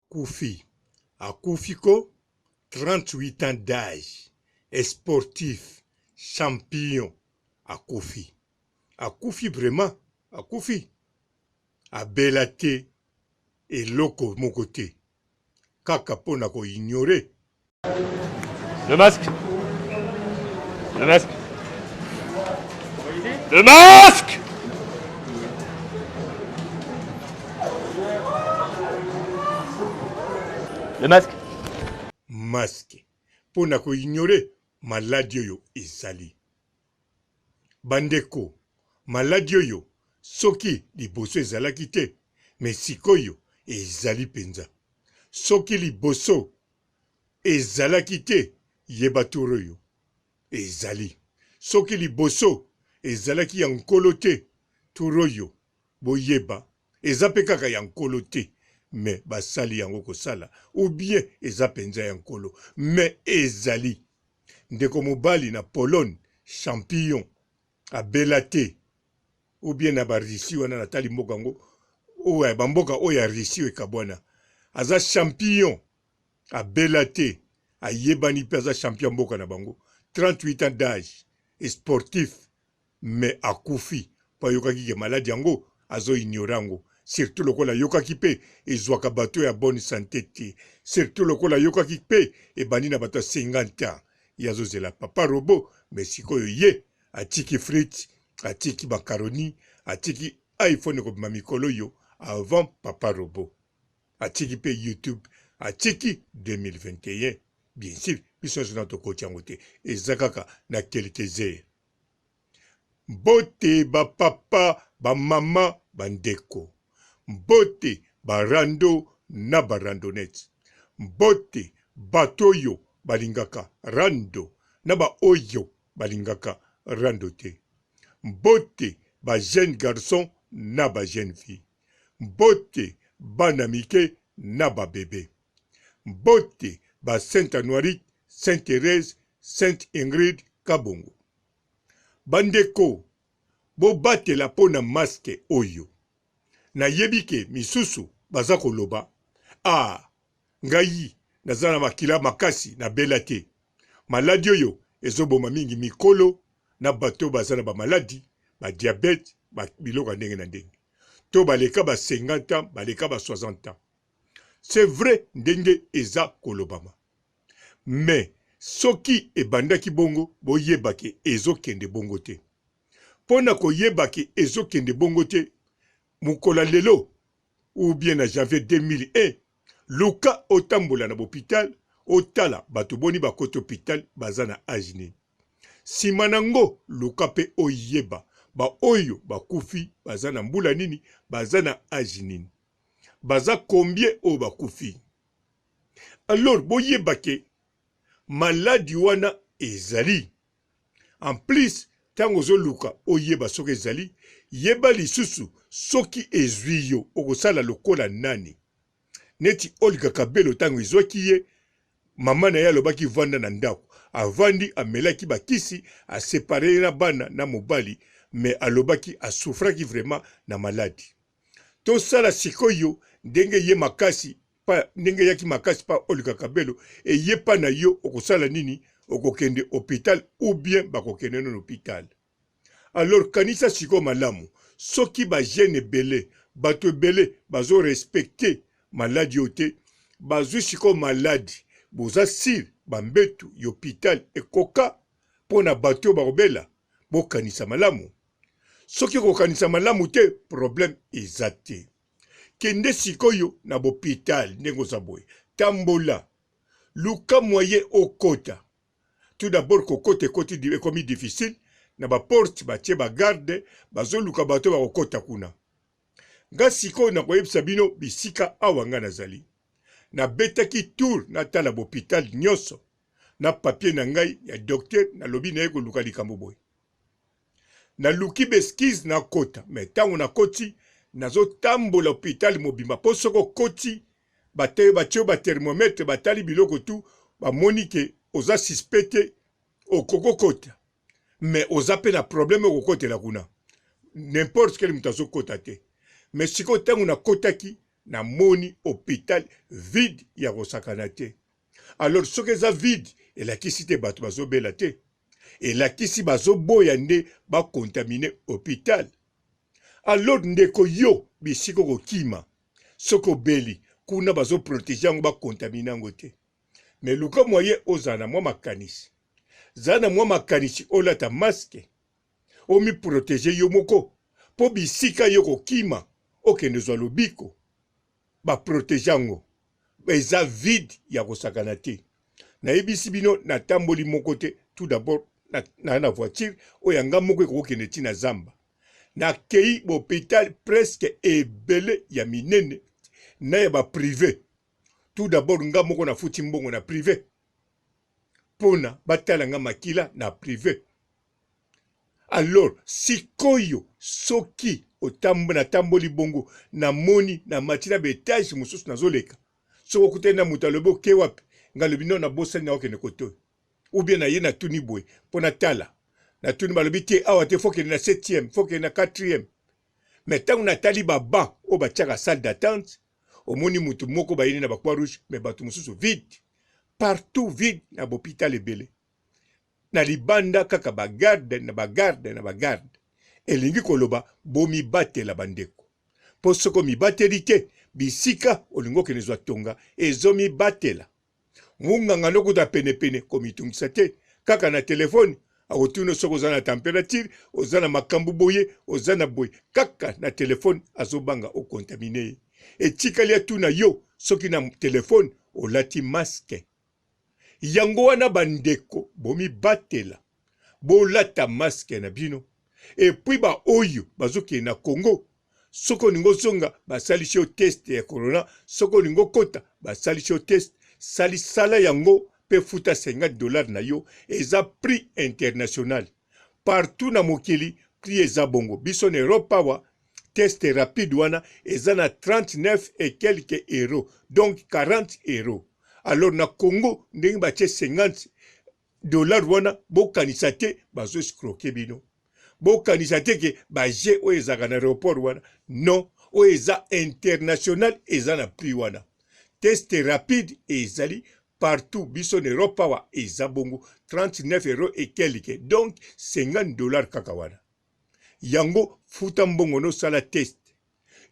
Kufi akufi ko 38 ans d'age sportif champion akufi akufi vraiment akufi abela te eloko moko te kaka mpo na ko ignorer. Le masque. Le masque. Le masque. Le masque. Masque mpo na ko ignorer maladi oyo ezali. Bandeko, maladi oyo soki liboso ezalaki te, mais sikoyo ezali penza. Soki liboso ezalaki te, yeba tour oyo ezali. Soki liboso ezalaki ya Nkolo te, tour oyo boyeba eza pe kaka ya Nkolo te, mais basali yango kosala ou bien eza penza ya Nkolo, mais ezali. Ndeko mobali na Pologne champion abela te ou bien na ba Russie wana natali mboka yango oyo ba mboka oyo ya Russie oyo ekabwana aza champion abela te ayebani pe aza champion mboka na bango 38 ans d'âge et sportif mais akufi po ayokaki ke maladi yango azo ignore yango surtout lokola ayokaki pe ezwaka bato ya bonne sante te surtout lokola ayokaki pe ebandi na bato ya 50 ans ye azozela papa robot mais sikoyo ye atiki frites atiki macaroni atiki iphone ekobima mikolo oyo avant papa robot atiki pe youtube atiki 2021 bien sur biso nyonso na tokoti yango te eza kaka na quelques heures Mbote ba papa, ba mama, ba ndeko. Mbote ba rando na ba randonnettes. Mbote bato oyo balingaka rando na ba oyo balingaka rando te. Mbote ba jeunes garçons na ba jeunes filles. Mbote bana mike na ba bebes. Mbote ba Saint Anuarite, Saint Therèse, Sainte Ingrid Kabongo. Ba ndeko bobatela po na masque oyo. Nayebi ke misusu baza koloba ah ngai naza na makila makasi na bela te. Maladi oyo ezo boma mingi mikolo na bato oyo baza na ba maladi ba diabète ba biloko ya ndenge na ndenge. To baleka ba 50 ans baleka ba 60 ans. C'est vrai ndenge eza kolobama. Mais soki ebandaki bongo boyeba ke ezo kende bongo te. Pona koyeba ke ezo kende bongo te mokolo ya lelo ou bien na janvier 2001 luka otambola na b'hopital otala batu boni bakoti hopital baza na age nini. Sima na ngo luka pe oyeba ba oyo bakufi baza na mbula nini baza na age nini. Baza combien oyo bakufi. Alors boyeba ke maladi wana ezali. En plus tango ozoluka oyeba soki ezali, yeba lisusu soki ezui yo okosala lokola nani? Neti Olga Kabelo tango ezwaki ye, mama na ye alobaki vanda na ndaku, avandi amelaki ba kisi, a separer ye na bana na mobali mais alobaki a souffraki vraiment na maladi. Tosala sikoyo ndenge eye makasi pa ndenge eyaki makasi pa Olga Kabelo eye pa na yo okosala nini okokende hopital ou bien bakokende no na hopital alors kanisa sikoyo malamu soki ba jeune ebele bato ebele bazo respecte maladi oyo te bazwi sikoyo maladi boza sur ba mbetu ya hopital ekoka mpo na bato oyo bakobela bokanisa malamu soki kokanisa malamu te problème eza te Kende sikoyo na bopital ndenge oza boye tambola luka moyen okota tout d'abord kokota ekoti ekomi difficile na ba porte batie ba garde bazoluka bato bakokota kuna nga sikoyo nakoyebisa bino bisika awa nga nazali nabetaki tour natala bopital nyonso na papier na ngai ya docteur nalobi naye koluka likambo boye Naluki b'excuse nakota mais tango nakoti nazo tambola hopital mobimba po soki okoti batie yo ba thermomètre batali biloko tout bamoni ke oza suspect te okoki kokota mais oza pe na problème okokotela kuna n'importe quel moto azokota te mais sikoyo tango nakotaki. Namoni hopital vide ya kosakana te. Alors soki eza vide elakisi te bato bazobela te. Elakisi bazoboya nde ba contaminer hopital. Alors ndeko yo bisika okokima soki obeli kuna bazo proteger yango ba contaminer yango te. Mais luka moyen ozala na mwa makanisi. Zala na mwa makanisi olata masque omi proteger yo moko po bisika yo okokima okende zwa lobiko ba proteger yango eza vide ya kosakana te. Nayebisi bino natamboli moko te tout d'abord na, na, na voiture oyo ya nga moko ekokokende ti na zamba. Nakei bopital presque ebele ya minene na ya ba prive. Tout d'abord nga moko nafuti mbongo na prive pona batala nga makila na prive. Alors sikoyo soki otamb, natamboli bongo namoni namati na ba etage mosusu nazoleka soki okutani na moto alobi oke wapi nga alobi no nabosani nakokende kotoyo ou bien naye natuni boye mpo natala natuni balobi te awa te fo kende na 7e fo kende na 4e mais ntango natali ba banc oyo batiaka salle d'attente omoni moto moko bayini na ba croix rouge mais bato mosusu vide partout vide na bopital ebele na libanda kaka ba garde na ba garde na ba garde elingi koloba bomibatela bandeko mpo soki omibateli te bisika olingi okende zwa tonga ezomibatela munganga nokuta penepene komitungisa te kaka na telefone akotuna soki oza na temperature oza na makambo boye oza na boye kaka na telefone azobanga okontamine ye etikali atuna yo soki na telefone olati maske Yango wana ba ndeko bomibatela bolata masque na bino et puis ba oyo bazokende na Congo soki olingi ozonga basalisi yo test ya corona soki olingi okota basalisi yo test sali sala yango pe futa 50 dollars na yo eza prix international partout na mokili prix eza bongo biso na Europe awa test rapide wana eza na 39 et quelques euros donc 40 euros alors na Congo ndenge batie 50 dollars wana bokanisa te bazo escroquer bino bokanisa te ke ba jeux oyo ezalaka na aéroport wana non oyo eza international eza na prix wana test rapide ezali partout biso na Europe awa eza bongo 39 euros et quelque donc 50 dollars kaka wana yango futa mbongo no sala test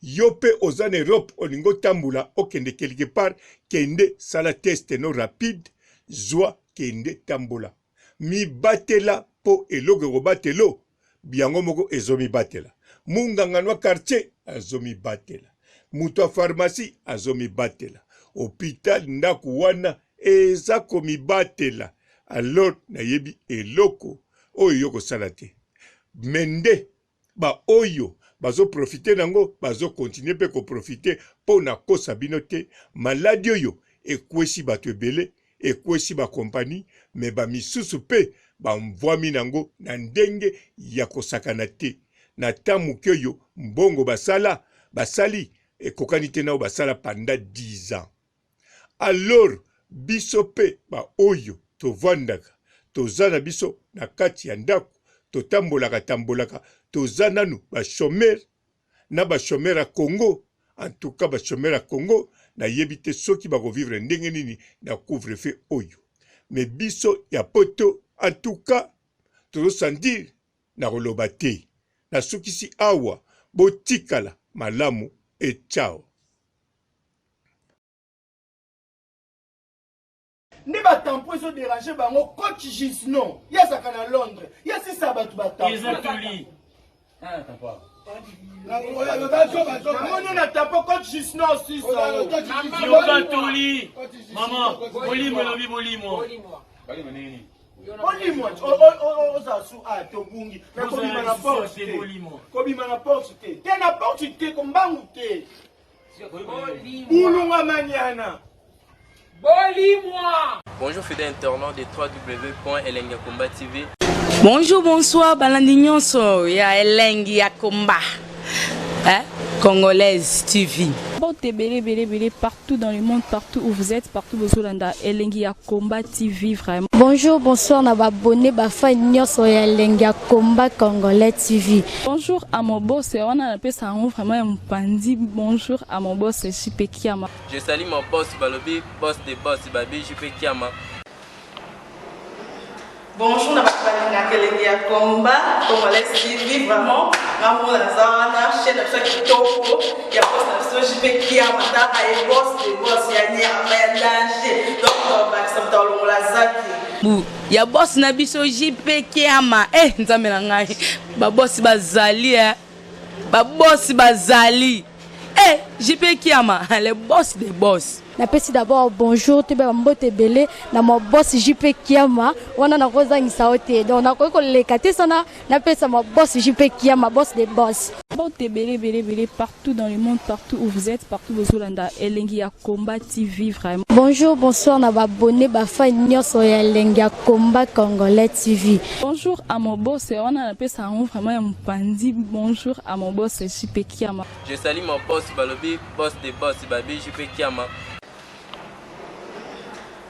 yo pe oza na Europe olingi otambola okende quelque part kende sala test no rapide zua kende tambola mibatela po eloko ekobatelo yango moko ezomibatela munganga nwa quartier azomibatela moto ya pharmacie azomibatela hopital ndako wana eza komibatela alors nayebi eloko oyo yo kosala te me nde ba oyo bazo profiter nango bazo continuer pe ko profiter po na kosa bino te maladi oyo ekwesi bato ebele ekwesi ba compagnie me ba misusu pe ba mvwami nango na ndenge ya kosakana te na temps moke oyo mbongo basala basali ekokani te na oyo basala pendant 10 ans Alors biso pe ba oyo tovandaka toza na biso na kati ya ndaku totambolaka tambolaka toza nanu ba chomeurs na ba chomeurs ya Congo en tout cas ba chomeurs ya Congo nayebi te soki bako vivre ndenge nini na couvre feu oyo mais biso ya poto en tout cas tozo sentir nakoloba te nasukisi awa botikala malamu et ciao. Nde ba tampon ezo deranger bango coach Gisno ye azalaka na Londres ye asisa bato ba tampon Eza toli. Ah, tampon. Namoni na tampon coach Gisno osisa Yoka toli. Maman, bolimo elobi bolimo. Bolimo ozala su a tobungi mais kobima na porte te kobima na porte te te na porte te kombangu te Bulunga maniana. Bolimwa. Bonjour fidèles internautes de www.elengiyakomba TV. Bonjour, bonsoir, balandi nyonso ya elengi ya komba. Hein? Congolaise TV. Mbote ebele ebele ebele partout dans le monde, partout où vous êtes, partout bozolanda Elengi ya Combat TV vraiment. Bonjour, bonsoir na ba abonné ba fan nyonso ya Elengi ya Combat Congolais TV. Bonjour à mon boss, wana napesa yango vraiment ya mopanzi. Bonjour à mon boss JP Kiama. Je salue mon boss balobi boss de boss babi JP Kiama. Bonjour na bato balingaka elengi ya combat congolais TV vraiment nga moko naza wana chaîne na biso ya kitoko ya boss na biso JP Kiama taka ye boss de boss ya nyama ya danger donc tobakisa moto alongola zaki Bu ya boss na biso JP Kiama eh nzambe na ngai ba boss bazali eh ba boss bazali eh JP Kiama le boss des boss. Napesi d'abord bonjour toyeba ba mbote ebele na ma boss JP Kiama wana nakozangisa yo te donc nakoki koleka te sana napesa ma boss JP Kiama boss de boss. Mbote ebele ebele ebele partout dans le monde, partout où vous êtes, partout bozolanda Elengi ya Combat TV vraiment. Bonjour bonsoir na ba abonné ba fan nyonso ya Elengi ya Combat Congolais TV. Bonjour à mon boss wana napesa yango vraiment ya mopanzi. Bonjour à mon boss JP Kiama. Je salue mon boss balobi boss de boss babi JP Kiama.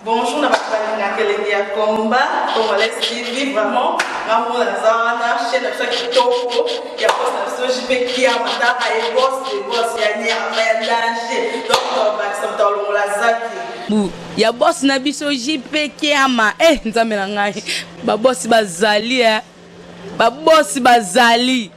Bonjour na bato balingaka elengi ya combat congolais TV vraiment nga moko naza wana chaîne na biso ya kitoko ya boss na biso JP Kiama taka ye boss de boss ya nyama ya danger donc tobakisa moto alongola zaki Bu ya boss na biso JP Kiama eh nzambe na ngai ba boss bazali eh ba boss bazali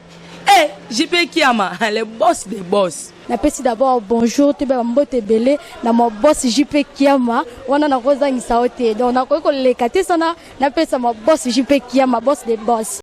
eh JP Kiama le boss des boss. Napesi d'abord bonjour toyeba ba mbote ebele na ma boss JP Kiama wana nakozangisa yo te donc nakoki koleka te sana napesa ma boss JP Kiama boss de boss.